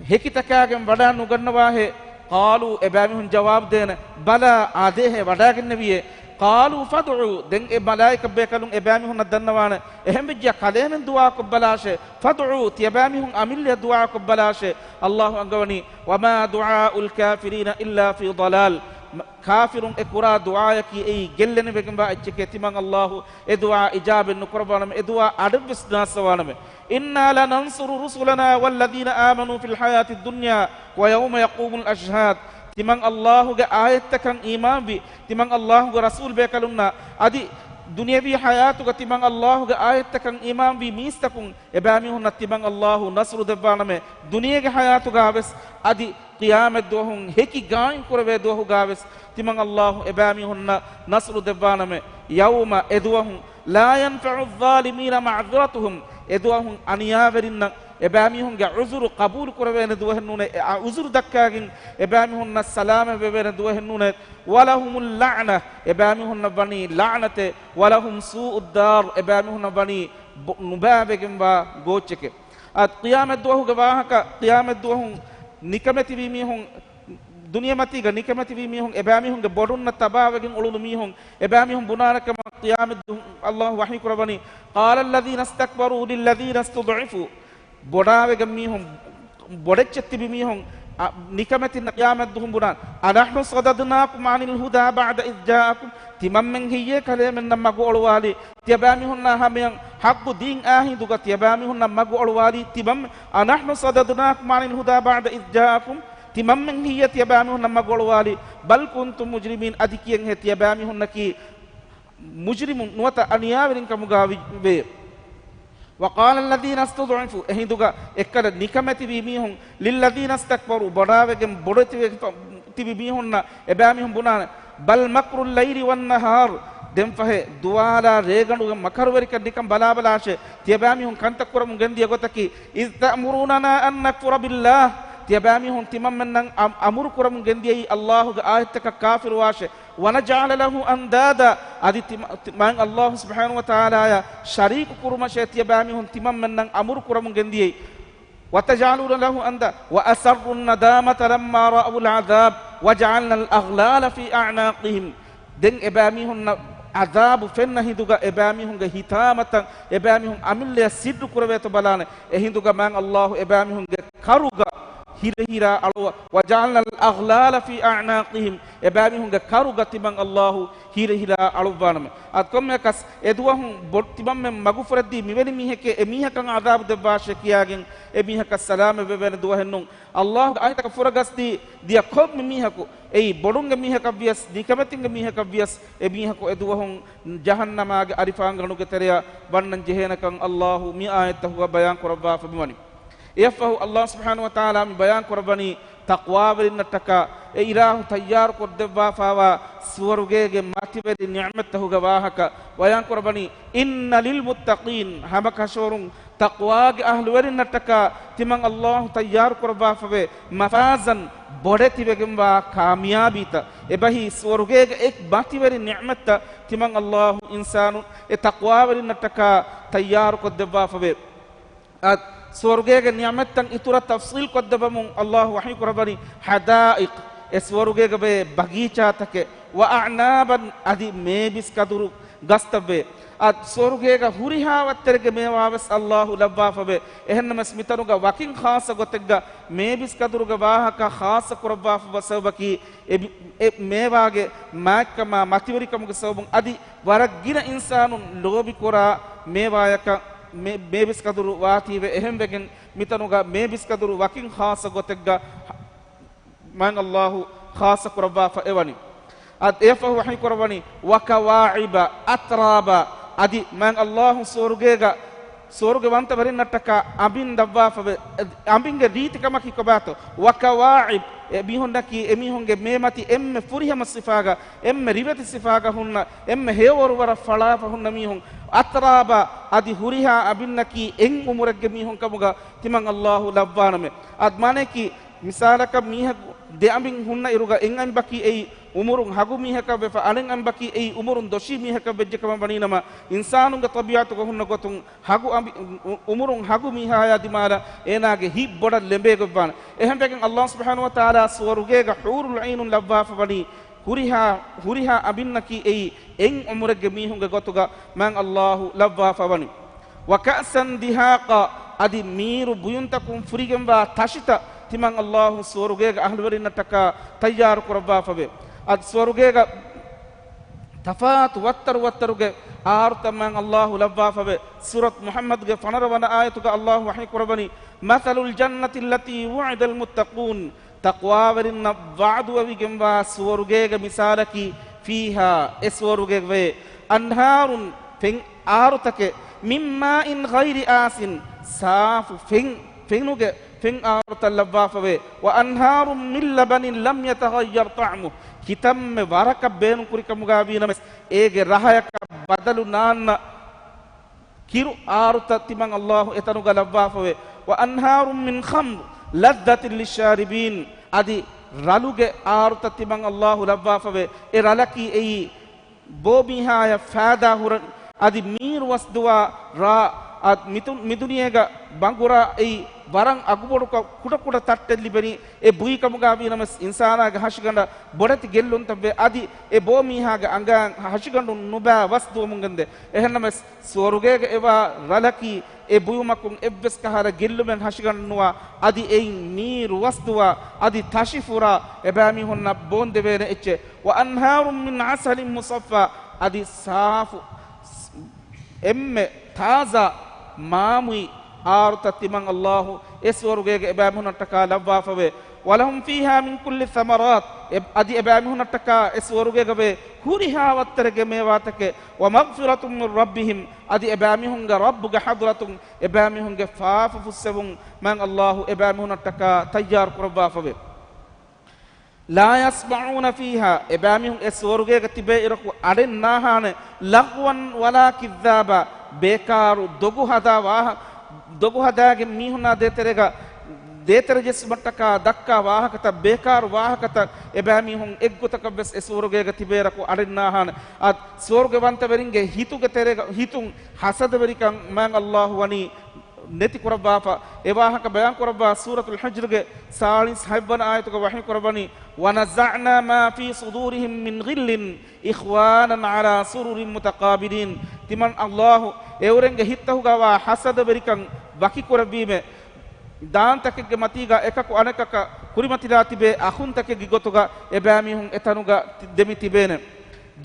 ހެކިތަކާގެން ވަޑާ ނުގަންނަވާހޭ؟ قَالُوا، އެބައިމީހުން ޖަވާބު ދޭނެ، بَلَىٰ، އާދޭހޭ، ވަޑާގެންނެވިޔޭ. قَالُوا فَادْعُوا، ދެން އެ މަލާއިކަ ބޭކަލުން އެބައިމީހުންނަށް ދަންނަވާނެ، އެހެންވެއްޖެ ކަލޭމެން ދުޢާކޮށްބަލާށޭ. فَادْعُوا، ތިޔަބައިމީހުން އަމިއްލަޔަށް ދުޢާކޮށްބަލާށޭ. އައްލާހު އަންގަވަނީ، وَمَا دُعَاءُ الْكَافِرِينَ إِلَّا فِي ضَلَالٍ، ކާފިރުން އެ ކުރާ ދުޢާޔަކީ އެއީ ގެއްލެނިވެގެންވާ އެއްޗެކޭ. ތިމަން އައްލާހު އެ ދުޢާ އިޖާބެއް ނުކުރައްވާނަމޭ، އެ ދުޢާ އަޑެއްވެސް ނާއްސަވާނަމޭ. إِنَّا لَنَنصُرُ رُسُلَنَا وَالَّذِينَ آمَنُوا فِي الْحَيَاةِ الدُّنْيَا وَيَوْمَ يَقُومُ الْأَشْهَادُ. ތިމަން އައްލާހުގެ އާޔަތްތަކަށް އީމާންވި، ތިމަން އައްލާހުގެ ރަސޫލް ބޭކަލުންނާ އަދި ދުނިޔަވީ ޙަޔާތުގަ ތިމަން އައްލާހުގެ އާޔަތްތަކަށް އީމާންވި މީސްތަކުން އެބައިމީހުންނަށް ތިމަން އައްލާހު ނަޞްރު ދެއްވާނަމޭ. ދުނިޔޭގެ ޙަޔާތުގަވެސް އަދި ޤިޔާމަތްދުވަހުން ހެކި ގާއިމް ކުރެވޭ ދުވަހުގަވެސް ތިމަން އައްލާހު އެބައިމީހުންނަށް ނަޞްރު ދެއްވާނަމޭ. يَوْمَ، އެދުވަހުން، لَا يَنْفَعُ الظَّالِمِينَ مَعْذِرَتُهُمْ، އެދުވަހުން އަނިޔާވެރިންނަށް އެބައިމީހުންގެ ޢުޛުރު ޤަބޫލު ކުރެވޭނެ ދުވަހެއް ނޫނޭ، އެ ޢުޛުރު ދައްކާގެން އެބައިމީހުންނަށް ސަލާމަތް ވެވޭނެ ދުވަހެއް ނޫނޭ. وَلَهُمُ اللَّعْنَةُ، އެބައިމީހުންނަށް ވަނީ ލަޢުނަތެއް، وَلَهُمْ سُوءُ الدَّارِ، އެބައިމީހުންނަށް ވަނީ ބޮ-، ނުބައިވެގެންވާ ގޯއްޗެކޭ. އަދި ޤިޔާމަތްދުވަހުގެ ވާހަކަ، ޤިޔާމަތްދުވަހުން ނިކަމެތިވި މީހުން، ދުނިޔެމަތީގަ ނިކަމެތިވި މީހުން، އެބައިމީހުންގެ ބޮޑުންނަށް ތަބާވެގެން އުޅުނު މީހުން، އެބައިމީހުން ބުނާނެ ކަމަށް ޤިޔާމަތްދުވަހު އައްލާހު ވަޙީކުރައްވަނީ، قَالَ الَّذِينَ اسْتَكْبَرُوا لِلَّذِينَ اسْتُضْعِفُوا، ބޮޑާވެގެން މީހުން، ބޮޑެއްޗެއް ތިބި މީހުން، އަ، ނިކަމެތިންނަށް ޤިޔާމަތްދުވަހުން ބުނާނެ، أَنَحْنُ صَدَدْنَاكُمْ عَنِ الْهُدَىٰ بَعْدَ إِذْ جَاءَكُمْ، ތިމަންމެން ހެއްޔޭ ކަލޭމެންނަށް މަގު އޮޅުވާލީ؟ ތިޔަބައިމީހުންނާ ހަމަޔަށް ޙައްޤު ދީން އާ ހިނދުގަ ތިޔަބައިމީހުންނަށް މަގު އޮޅުވާލީ ތިމަންމެން، أَنَحْنُ صَدَدْنَاكُمْ عَنِ الْهُدَىٰ بَعْدَ إِذْ جَاءَكُمْ، ތިމަންމެން ހެއްޔޭ ތިޔަބައިމީހުންނަށް މަގު އޮޅުވާލީ؟ بَلْ كُنْتُمْ مُجْرِمِينَ، އަދި ކިޔަންހޭ ތިޔަބައިމީހުންނަކީ މުޖްރިމުން ނުވަތަ އަނިޔާވެރިން ކަމުގަ ވި-، ވޭ. وَقَالَ الَّذِينَ اسْتُضْعِفُوا، އެހިނދުގަ އެއްކަލަ ނިކަމެތިވި މީހުން، لِلَّذِينَ اسْتَكْبَرُوا، ބޮޑާވެގެން ބޮޑެތިވެ-، ތިބި މީހުންނަށް އެބައިމީހުން ބުނާނެ، بَلْ مَكْرُ اللَّيْلِ وَالنَّهَارِ، ދެންފަހެ ދުވާލާ ރޭގަނޑުގެ މަކަރުވެރިކަން ނިކަން ބަލާބަލާށޭ، ތިޔަބައިމީހުން ކަންތައް ކުރަމުން ގެންދިޔަ ގޮތަކީ، إِذْ تَأْمُرُونَنَا أَن نَّكْفُرَ بِاللَّهِ، ތިޔަބައިމީހުން ތިމަންމެންނަށް އަ-، އަމުރު ކުރަމުން ގެންދިޔައީ އައްލާހުގެ އާޔަތްތަކަށް ކާފިރުވާށޭ، وَنَجْعَلَ لَهُ أَنْدَادًا، އަދި ތިމަ-، ތި-، މާތް އައްލާހު ސުބްޙާނަހު ވަތަޢާލާއަށް ޝަރީކު ކުރުމަށޭ ތިޔަބައިމީހުން ތިމަންމެންނަށް އަމުރު ކުރަމުން ގެންދިޔައީ. وَتَجْعَلُونَ لَهُ أَنْدَادًا وَأَسَرُّوا النَّدَامَةَ لَمَّا رَأَوُا الْعَذَابَ وَجَعَلْنَا الْأَغْلَالَ فِي أَعْنَاقِهِمْ. ދެން އެބައިމީހުންނަށް ޢަޛާބު ފެންނަ ހިނދުގަ އެބައިމީހުންގެ ހިތާމަތައް އެބައިމީހުން އަމިއްލަޔަށް ސިއްރު ކުރެވޭތޯ ބަލާނެ. އެހިނދުގަ މާތް އައްލާހު އެބައިމީހުންގެ ކަރުގަ ހިރަހިރާ އަޅުވާ، وَجَعَلْنَا الْأَغْلَالَ فِي أَعْنَاقِهِمْ، އެބައިމީހުންގެ ކަރުގަ ތިމަން އައްލާހު ހިރަހިރާ އަޅުއްވާނަމޭ. އަދި ކޮންމެއަކަސް އެދުވަހު ބޮ-، ތިމަންމެން މަގުފުރެއްދީ މިވެނި މީހެކޭ އެމީހަކަށް އަޒާބު ދެއްވާށޭ ކިޔާގެން އެމީހަކަށް ސަލާމަތް ވެވޭނެ ދުވަހެއްނޫން. އައްލާހުގެ އާޔަތަކަށް ފުރަގަސްދީ ދިޔަ ކޮންމެ މީހަކު، އެއީ ބޮޑުންގެ މީހަކަށްވިޔަސް، ނިކަމެތިންގެ މީހަކަށްވިޔަސް، އެމީހަކު އެދުވަހުން ޖަހަންނަމާގެ އަރިފާނގަނޑުގެ ތެރެއަށް ވަންނަން ޖެހޭނެކަން އައްލާހު މި އާޔަތްތަކުގަ ބަޔާން ކުރައްވާފަ މިވަނީ. އެއަށްފަހު އައްލާހު ސުބްޙާނަހު ވަތަޢާލާ މި ބަޔާން ކުރައްވަނީ، ތަޤްވާވެރިންނަށްޓަކާ އެ އިލާހު ތައްޔާރު ކޮށްދެއްވާފާވާ ސުވަރުގޭގެ މަތިވެރި ނިޢުމަތްތަކުގެ ވާހަކަ ބަޔާން ކުރައްވަނީ، إِنَّ لِلْمُتَّقِينَ، ހަމަކަށަވަރުން ތަޤްވާގެ އަހްލުވެރިންނަށްޓަކާ ތިމަން އައްލާހު ތައްޔާރު ކުރައްވާފަވޭ، مَفَازًا، ބޮޑެތިވެގެންވާ ކާމިޔާބީތައް. އެބަހީ ސުވަރުގޭގެ އެ މަތިވެރި ނިޢުމަތްތައް ތިމަން އައްލާހު އިންސާނު އެ ތަޤްވާވެރިންނަށްޓަކާ ތައްޔާރު ކޮށްދެއްވާފަވޭ. އަދި ސުވަރުގޭގެ ނިޢުމަތްތައް އިތުރަށް ތަފްޞީލް ކޮށްދެއްވަމުން އައްލާހު ވަޙީ ކުރައްވަނީ، حَدَائِقَ، އެ ސުވަރުގޭގަ ވޭ ބަގީޗާތަކެއް، وَأَعْنَابًا، އަދި މޭބިސްކަދުރު ގަސްތައްވޭ. އަދި ސުވަރުގޭގަ ހުރިހާ ވައްތަރެއްގެ މޭވާވެސް އައްލާހު ލައްވާފަވޭ. އެހެންނަމަވެސް މިތަނުގަ ވަކިން ޚާއްޞަ ގޮތެއްގަ މޭބިސްކަދުރުގެ ވާހަކަ ޚާއްޞަ ކުރައްވާފަވާ ސަބަބަކީ، އެ ބި-، އެ މޭވާގެ މާތްކަމާ މަތިވެރިކަމުގެ ސަބަބުން އަދި ވަރަށް ގިނަ އިންސާނުން ލޯބިކުރާ މޭވާޔަކަށް މޭ-، މޭބިސްކަދުރު ވާތީވެ. އެހެންވެގެން މިތަނުގަ މޭބިސްކަދުރު ވަކިން ޚާއްޞަ ގޮތެއްގަ މާތް އައްލާހު ޚާއްޞަ ކުރައްވާފަ އެވަނީ. އަދި އެއަށްފަހު ވަޙީ ކުރައްވަނީ، وَكَوَاعِبَ أَتْرَابًا، އަދި މާތް އައްލާހު ސުވަރުގޭގަ ސުވަރުގެވަންތަވެރިންނަށްޓަކާ އަނބިން ލައްވާފަވޭ. އަނބިންގެ ރީތިކަމަކީ ކޮބާތޯ؟ وَكَوَاعِبَ، އެމީހުންނަކީ އެމީހުންގެ މޭމަތި އެންމެ ފުރިހަމަ ސިފާގަ، އެންމެ ރިވެތި ސިފާގަ ހުންނަ، އެންމެ ހެޔޮވަރު ވަރަށް ފަޅާފަ ހުންނަ މީހުން. أَتْرَابًا، އަދި ހުރިހާ އަނބިންނަކީ އެއް އުމުރެއްގެ މީހުން ކަމުގަ ތިމަން އައްލާހު ލައްވާނަމޭ. އަދި މާނައަކީ، މިސާލަކަށް މީހަކު ދެ އަނބިން ހުންނަ އިރުގަ އެއް އަނބަކީ އެއީ އުމުރުން ހަގު މީހަކަށް ވެފަ، އަނެއް އަނބަކީ އެއީ އުމުރުން ދޮށީ މީހަކަށް ވެއްޖެ ކަމަށް ވަނީނަމަ، އިންސާނުންގެ ޠަބީޢަތުގަ ހުންނަ ގޮތުން ހަގު އަނބި-، އު-، އުމުރުން ހަގު މީހާޔާ ދިމާލަށް އޭނާގެ ހިތް ބޮޑަށް ލެނބޭގޮތްވާނެ. އެހެންވެގެން އައްލާހު ސުބްޙާނަހު ވަތަޢާލާ ސުވަރުގޭގަ ޙޫރުލް ޢައިނުން ލައްވާފަ ވަނީ ހުރިހާ، ހުރިހާ އަނބިންނަކީ އެއީ އެއް އުމުރެއްގެ މީހުންގެ ގޮތުގަ މާތް އައްލާހު ލައްވާފަ ވަނީ. وَكَأْسًا دِهَاقًا، އަދި މީރު ބުޔުންތަކުން ފުރިގެންވާ ތަށިތައް ތިމަން އައްލާހު ސުވަރުގޭގެ އަހްލުވެރިންނަށްޓަކާ ތައްޔާރު ކުރައްވާފަވޭ. އަދި ސުވަރުގޭގަ ތަފާތު ވައްތަރު ވައްތަރުގެ އާރުތައް މާތް އައްލާހު ލައްވާފަވޭ. ސޫރަތު މުޙައްމަދުގެ ފަނަރަ ވަނަ އާޔަތުގަ އައްލާހު ވަޙީ ކުރައްވަނީ، مَثَلُ الْجَنَّةِ الَّتِي وُعِدَ الْمُتَّقُونَ، ތަޤްވާވެރިންނަށް ވަޢުދުވެވިގެންވާ ސުވަރުގޭގެ މިސާލަކީ، فِيهَا، އެ ސުވަރުގޭގަވޭ، أَنْهَارٌ، ފެން އާރުތަކެއް، مِنْ مَاءٍ غَيْرِ آسِنٍ، ސާފު ފެން، ފެނުގެ ފެން އާރުތައް ލައްވާފަވޭ، وَأَنْهَارٌ مِنْ لَبَنٍ لَمْ يَتَغَيَّرْ طَعْمُهُ، ކިތަންމެ ވަރަކަށް ބޭނުން ކުރިކަމުގަ ވީނަމަވެސް، އޭގެ ރަހަޔަކަށް ބަދަލު ނާންނަ ކިރު އާރުތައް ތިމަން އައްލާހު އެތަނުގަ ލައްވާފަވޭ. وَأَنْهَارٌ مِنْ خَمْرٍ لَذَّةٌ لِلشَّارِبِينَ، އަދި ރަލުގެ އާރުތައް ތިމަން އައްލާހު ލައްވާފަވޭ. އެ ރަލަކީ އެއީ ބޯ މީހާޔަށް ފައިދާ ހުރަން، އަދި މީރު ވަސްދުވާ ރާ، އަދި މިތު-، މިދުނިޔޭގަ ބަނގުރާ އެއީ ވަރަށް އަގުބޮޑުކޮށް ކުޑަކުޑަ ތައްޓެއް ލިބެނީ އެ ބުއިކަމުގަ ވީނަމަވެސް، އިންސާނާގެ ހަށިގަނޑަށް ބޮޑެތި ގެއްލުންތައްވޭ، އަދި އެ ބޯ މީހާގެ އަނގައިން ހަށިގަނޑުން ނުބައި ވަސް ދުވަމުން ގެންދޭ. އެހެންނަމަވެސް، ސުވަރުގޭގަ އެވާ ރަލަކީ އެ ބުއިމަކުން އެއްވެސް ކަހަލަ ގެއްލުމެއް ހަށިގަނޑުން ނުވާ، އަދި އެއިން މީރު ވަސްދުވާ، އަދި ތަށި ފުރާ އެބައިމީހުންނަށް ބޯންދެވޭނެ އެއްޗެއް. وَأَنْهَارٌ مِنْ عَسَلٍ مُصَفًّى، އަދި ސާފު އެންމެ ތާޒާ މާމުއި އާރުތައް ތިމަން އައްލާހު އެ ސުވަރުގޭގެ އެބައިމީހުންނަށްޓަކާ ލައްވާފަވޭ. وَلَهُمْ فِيهَا مِنْ كُلِّ الثَّمَرَاتِ، އެ-، އަދި އެބައިމީހުންނަށްޓަކާ އެ ސުވަރުގޭގަ ވޭ ހުރިހާ ވައްތަރެއްގެ މޭވާތަކެއް، وَمَغْفِرَةٌ مِنْ رَبِّهِمْ، އަދި އެބައިމީހުންގެ ރައްބުގެ ޙަޟްރަތުން އެބައިމީހުންގެ ފާފަ ފުއްސެވުން މާތް އައްލާހު އެބައިމީހުންނަށްޓަކާ ތައްޔާރު ކުރައްވާފަވޭ. لَا يَسْمَعُونَ فِيهَا، އެބައިމީހުން އެ ސުވަރުގޭގަ ތިބޭ އިރަކު އަޑެއް ނާހާނެ، لَغْوًا وَلَا كِذَّابًا، ބޭކާރު ދޮގު ހަދާ ވާހަ-، ދޮގު ހަދާގެން މީހުންނާ ދޭތެރޭގަ، ދޭތެރެ ޖެއްސުމަށްޓަކާ ދައްކާ ވާހަކަތައް، ބޭކާރު ވާހަކަތައް އެބައިމީހުން އެއްގޮތަކަށް ވެސް އެ ސުވަރުގޭގަ ތިބޭ އިރަކު އަޑެއް ނާހާނެ. އަދި ސުވަރުގެވަންތަވެރިންގެ ހިތުގެ ތެރޭގަ ހިތުން ހަސަދަވެރިކަން މާތް އައްލާހު ވަނީ ނެތި ކުރައްވާފަ. އެ ވާހަކަ ބަޔާން ކުރައްވާ ސޫރަތުލް ޙަޖްރުގެ ސާޅީސް ހަތްވަނަ އާޔަތުގަ ވަޙީ ކުރައްވަނީ، وَنَزَعْنَا مَا فِي صُدُورِهِمْ مِنْ غِلٍّ إِخْوَانًا عَلَى سُرُرٍ مُتَقَابِلِينَ. ތިމަން އައްލާހު އެއުރެންގެ ހިތްތަކުގަވާ ހަސަދަވެރިކަން ވަކިކުރެއްވީމޭ. ދާންތަކެއްގެ މަތީގަ އެކަކު އަނެކަކަށް ކުރިމަތިލާ ތިބޭ އަޚުންތަކެއްގެ ގޮތުގަ އެބައިމީހުން އެތަނުގަ ތި-، ދެމި ތިބޭނެ.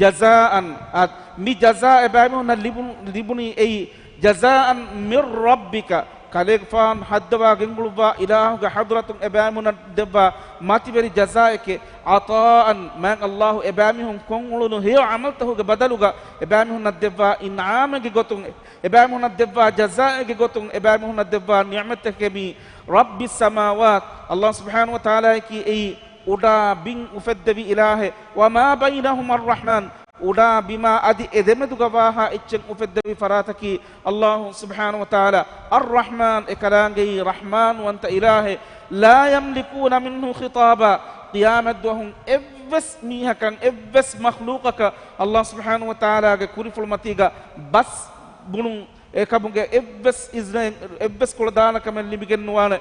جزاء، އަދި މި ޖަޒާ އެބައިމީހުންނަށް ލިބު-، ލިބުނީ އެއީ، جزاء من ربك، ކަލޭގެފާނު ހައްދަވާ ގެންގުޅުއްވާ އިލާހުގެ ޙަޟްރަތުން އެބައިމީހުންނަށް ދެއްވާ މަތިވެރި ޖަޒާއެކޭ. عطاء، މާތް ﷲ އެބައިމީހުން ކޮށްއުޅުނު ހެޔޮ ޢަމަލުތަކުގެ ބަދަލުގަ އެބައިމީހުންނަށް ދެއްވާ އިންޢާމެއްގެ ގޮތުން، އެބައިމީހުންނަށް ދެއްވާ ޖަޒާއެއްގެ ގޮތުން، އެބައިމީހުންނަށް ދެއްވާ ނިޢުމަތެކޭ މީ. رب السماوات، ﷲ ސުބްޙާނަހޫ ވަތަޢާލާއަކީ އެއީ އުޑާ ބިން އުފެއްދެވި އިލާހެއް، وما بينهما الرحمن، އުޑާ ބިމާ އަދި އެ ދެމެދުގަ ވާހާ އެއްޗެއް އުފެއްދެވި ފަރާތަކީ ﷲ ސުބްޙާނަހޫ ވަތަޢާލާ. الرحمن، އެކަލާނގެއީ ރަޙްމާންވަންތަ އިލާހެއް. لا يملكون منه خطابا، ޤިޔާމަތްދުވަހުން އެއްވެސް މީހަކަށް، އެއްވެސް މަޚްލޫޤަކަށް ﷲ ސުބްޙާނަހޫ ވަތަޢާލާގެ ކުރިފުޅުމަތީގަ ބަސް ބުނުން އެކަމުގެ އެއްވެސް އިޒްނައެއް، އެއްވެސް ކުޅަދާނަކަމެއް ލިބިގެން ނުވާނެ.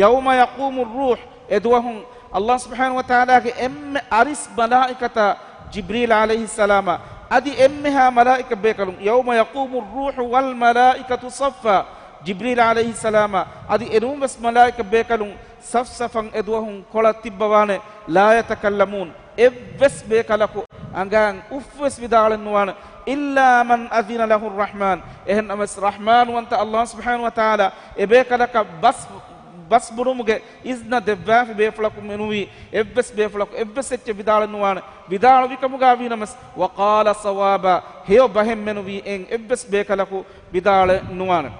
يوم يقوم الروح، އެދުވަހުން ﷲ ސުބްޙާނަހޫ ވަތަޢާލާގެ އެންމެ އަރިސް މަލާއިކަތާ ޖިބްރީލް ޢަލައިހިއްސަލާމާ އަދި އެންމެހާ މަލާއިކަ ބޭކަލުން، يوم يقوم الروح والملائكة صفا، ޖިބްރީލް ޢަލައިހިއްސަލާމާ އަދި އެނޫންވެސް މަލާއިކަ ބޭކަލުން ސަފްސަފަން އެދުވަހުން ކޮޅަށް ތިއްބަވާނެ. لا يتكلمون، އެއްވެސް ބޭކަލަކު އަނގައިން އުފްވެސް ވިދާޅެއް ނުވާނެ. إلا من أذن له الرحمن، އެހެންނަމަވެސް ރަޙްމާންވަންތަ ﷲ ސުބްޙާނަހޫ ވަތަޢާލާ އެބޭކަލަކަށް ބަސް، ބަސް ބުނުމުގެ އިޒްނަ ދެއްވާފި ބޭފުޅަކު މެނުވީ، އެއްވެސް ބޭފުޅަކު އެއްވެސް އެއްޗެއް ވިދާޅެއް ނުވާނެ. ވިދާޅުވިކަމުގަ ވީނަމަވެސް، وقال صوابا، ހެޔޮ ބަހެއް މެނުވީ އެއް، އެއްވެސް ބޭކަލަކު ވިދާޅެއް ނުވާނެ.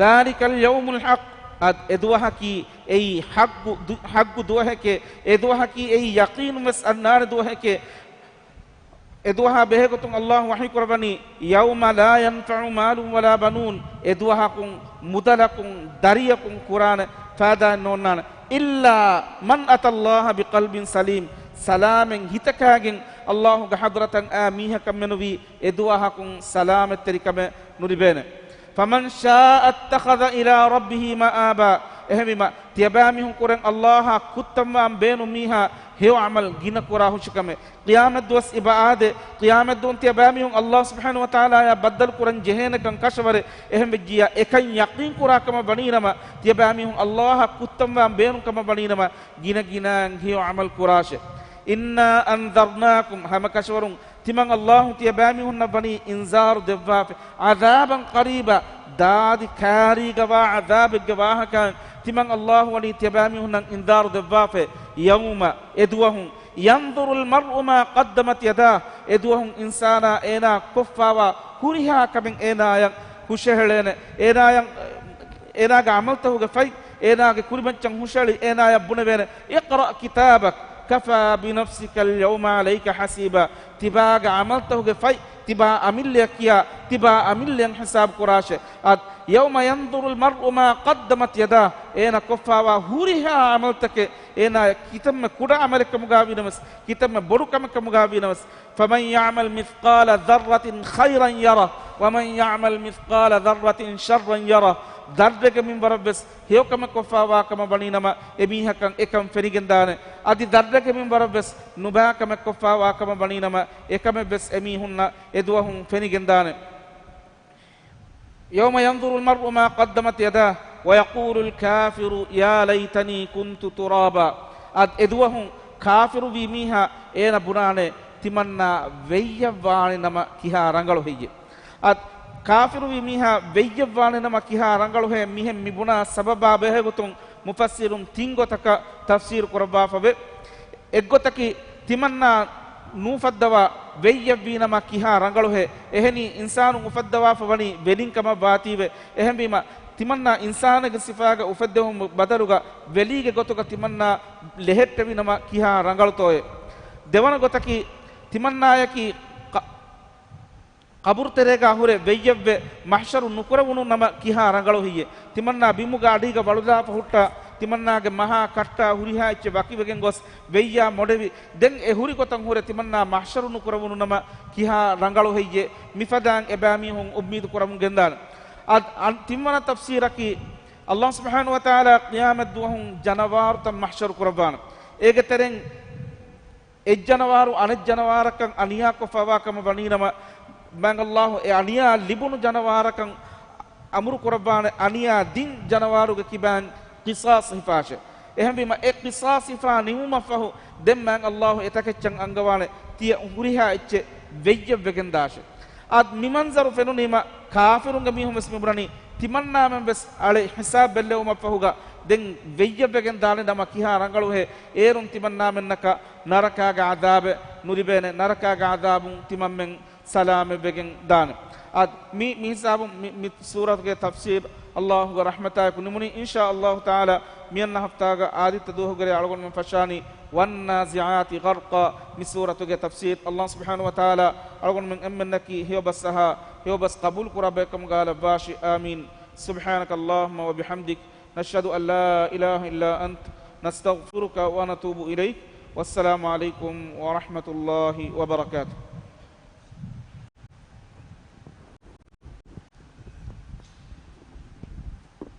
ذلك اليوم الحق، އަދި އެދުވަހަކީ އެއީ ޙައްޤު ދު-، ޙައްޤު ދުވަހެކޭ، އެދުވަހަކީ އެއީ ޔަޤީނުންވެސް އަންނާނެ ދުވަހެކޭ. އެދުވަހާ ބެހޭގޮތުން ﷲ ވަޙީކުރައްވަނީ، يوم لا ينفع مال ولا بنون، އެދުވަހަކުން މުދަލަކުން ދަރިޔަކުން ކުރާނެ ފައިދާއެއް ނޯންނާނެ. إلا من أتى الله بقلب سليم، ސަލާމަތް ހިތަކާގެން ﷲގެ ޙަޟްރަތަށް އާ މީހަކަށް މެނުވީ އެދުވަހަކުން ސަލާމަތްތެރިކަމެއް ނުލިބޭނެ. فمن شاء اتخذ إلى ربه مآبا، އެހެންވީމަ، ތިޔަބައިމީހުން ކުރެން ﷲއާ ކުއްތަންވާން ބޭނުން މީހާ ހެޔޮ ޢަމަލު ގިނަ ކުރާ ހުށިކަމެއް. ޤިޔާމަތްދުވަސް އިބަ އާދޭ، ޤިޔާމަތްދުވަހުން ތިޔަބައިމީހުން ﷲ ސުބްޙާނަހޫ ވަތަޢާލާއާ ބައްދަލު ކުރަން ޖެހޭނެކަން ކަށަވަރެއް. އެހެންވެއްޖިއްޔާ އެކަން ޔަޤީން ކުރާ ކަމަށް ވަނީނަމަ، ތިޔަބައިމީހުން ﷲއަށް ކުއްތަންވާން ބޭނުން ކަމަށް ވަނީނަމަ، ގިނަ ގިނައިން ހެޔޮ ޢަމަލު ކުރާށޭ. إنا أنذرناكم، ހަމަކަށަވަރުން ތިމަން ﷲ ތިޔަބައިމީހުންނަށް ވަނީ އިންޒާރު ދެއްވާފަ، عذابا قريبا، ދާދި ކާރީގަވާ ޢަޛާބެއްގެ ވާހަކައިން ތިމަން ﷲ ވަނީ ތިޔަބައިމީހުންނަށް އިންޒާރު ދެއްވާފަ. يوم، އެދުވަހުން، ينظر المرء ما قدمت يداه، އެދުވަހުން އިންސާނާ އޭނާ ކޮށްފާވާ ހުރިހާ ކަމެއް އޭނާޔަށް ހުށަހެޅޭނެ. އޭނާޔަށް، އޭނާގެ ޢަމަލުތަކުގެ ފަތް އޭނާގެ ކުރިމައްޗަށް ހުށަހެޅި އޭނާޔަށް ބުނެވޭނެ، اقرأ كتابك كفى بنفسك اليوم عليك حسيبا. ތިބާގެ ޢަމަލުތަކުގެ ފަތް ތިބާ އަމިއްލަޔަށް ކިޔާ، ތިބާ އަމިއްލަޔަށް ހިސާބު ކުރާށޭ. އަދި، يوم ينظر المرء ما قدمت يداه، އޭނަ ކޮށްފާވާ ހުރިހާ ޢަމަލުތަކެއް، އޭނާ ކިތަންމެ ކުޑަ ޢަމަލެއް ކަމުގަ ވީނަމަސް، ކިތަންމެ ބޮޑު ކަމެއް ކަމުގަ ވީނަމަސް، فمن يعمل مثقال ذرة خيرا يره ومن يعمل مثقال ذرة شرا يره. ޛައްރެއްގެ މިންވަރަށްވެސް ހެޔޮކަމެއް ކޮށްފާވާ ކަމަށް ވަނީނަމަ، އެމީހަކަށް އެކަން ފެނިގެންދާނެ. އަދި ޛައްރެއްގެ މިންވަރަށްވެސް ނުބާކަމެއް ކޮށްފާވާ ކަމަށް ވަނީނަމަ، އެކަމެއްވެސް އެމީހުންނަށް އެދުވަހުން ފެނިގެންދާނެ. يوم ينظر المرء ما قدمت يداه ويقول الكافر يا ليتني كنت ترابا. އަދި އެދުވަހުން ކާފިރުވީ މީހާ އޭނަ ބުނާނެ، ތިމަންނާ ވެއްޔަށްވާނެ ނަމަ ކިހާ ރަނގަޅު ހެއްޔޭ؟ އަދި ކާފިރުވީ މީހާ ވެއްޔަށްވާނެ ނަމަ ކިހާ ރަނގަޅުހޭ؟ މިހެން މި ބުނާ ސަބަބާ ބެހޭގޮތުން މުފައްސިރުން ތިން ގޮތަކަށް ތަފްސީރު ކުރައްވާފަވޭ. އެއްގޮތަކީ، ތިމަންނާ ނޫފައްދަވާ ވެއްޔަށްވީނަމަ ކިހާ ރަނގަޅުހޭ؟ އެހެނީ، އިންސާނުން އުފައްދަވާފަ ވަނީ ވެލިން ކަމަށް ވާތީވެ. އެހެންވީމަ، ތިމަންނާ އިންސާނެއްގެ ސިފާގަ އުފެއްދެވުމުގެ ބަދަލުގަ ވެލީގެ ގޮތުގަ ތިމަންނާ ލެހެއްޓެވިނަމަ ކިހާ ރަނގަޅުތޯއޭ؟ ދެވަނަ ގޮތަކީ، ތިމަންނާޔަކީ ޤަ-، ޤަބުރުތެރޭގަ ހުރެ ވެއްޔެއްވެ، މަޙްޝަރު ނުކުރެވުނު ނަމަ ކިހާ ރަނގަޅު ހެއްޔޭ؟ ތިމަންނާ ބިމުގެ އަޑީގަ ވަޅުލާފަ ހުއްޓާ، ތިމަންނާގެ މަހާ ކައްޓާ ހުރިހާ އެއްޗެއް ވަކިވެގެން ގޮސް، ވެއްޔާ މޮޑެވި، ދެން އެ ހުރި ގޮތަށް ހުރެ ތިމަންނާ މަޙްޝަރު ނުކުރެވުނު ނަމަ ކިހާ ރަނގަޅު ހެއްޔޭ؟ މިފަދައިން އެބައިމީހުން އުއްމީދު ކުރަމުން ގެންދާނެ. އަދި އަން-، ތިންވަނަ ތަފްސީރަކީ، ﷲ ސުބްޙާނަހޫ ވަތަޢާލާ ޤިޔާމަތް ދުވަހުން ޖަނަވާރުތައް މަޙްޝަރު ކުރައްވާނެ. އޭގެ ތެރެއިން އެއް ޖަނަވާރު އަނެއް ޖަނަވާރަކަށް އަނިޔާކޮށްފަވާ ކަމަށް ވަނީނަމަ، މާތް ﷲ އެ އަނިޔާ ލިބުނު ޖަނަވާރަކަށް އަމުރު ކުރައްވާނެ އަނިޔާ ދިން ޖަނަވާރުގެ ކިބައިން ޤިޞާޞް ހިފާށޭ. އެހެންވީމަ އެ ޤިޞާޞް ހިފާ ނިމުމަށްފަހު ދެން މާތް ﷲ އެތަކެއްޗަށް އަންގަވާނެ ތިޔަ ހުރިހާ އެއްޗެއް ވެއްޔަށްވެގެން ދާށޭ. އާދެ، މި މަންޒަރު ފެނުނީމަ ކާފިރުންގެ މީހުން ވެސް މިބުނަނީ ތިމަންނާމެން ވެސް އަޅެ ހިސާބް ބެއްލެވުމަށްފަހުގަ ދެން ވެއްޔަށްވެގެން ދާނެ ނަމަ ކިހާ ރަނގަޅުހޭ؟ އޭރުން ތިމަންނާމެންނަކަށް ނަރަކާގެ ޢަޛާބެއް ނުލިބޭނެ، ނަރަކާގެ ޢަޛާބުން ތިމަންމެން ސަލާމަތްވެގެން ދާނެ. އާދެ، މި، މި ހިސާބުން މި، މި ސޫރަތުގެ ތަފްސީރު ﷲގެ ރަޙްމަތާއެކު ނިމުނީ. އިންޝާ ﷲ ތަޢާލާ މިއަންނަ ހަފްތާގަ އާދިއްތަ ދުވަހުގެ ރޭ އަޅުގަނޑުމެން ފަށާނީ والنازعات غرقا މި ސޫރަތުގެ ތަފްސީރު. ﷲ ސުބްޙާނަހޫ ވަތަޢާލާ އަޅުގަނޑުމެން އެންމެންނަކީ ހެޔޮބަސް އަހާ ހެޔޮބަސް ޤަބޫލު ކުރާ ބައެއްކަމުގަ ލައްވާށި. އާމީން. سبحانك اللهم وبحمدك، نشهد أن لا إله إلا أنت، نستغفرك ونتوب إليك. والسلام عليكم ورحمة الله وبركاته.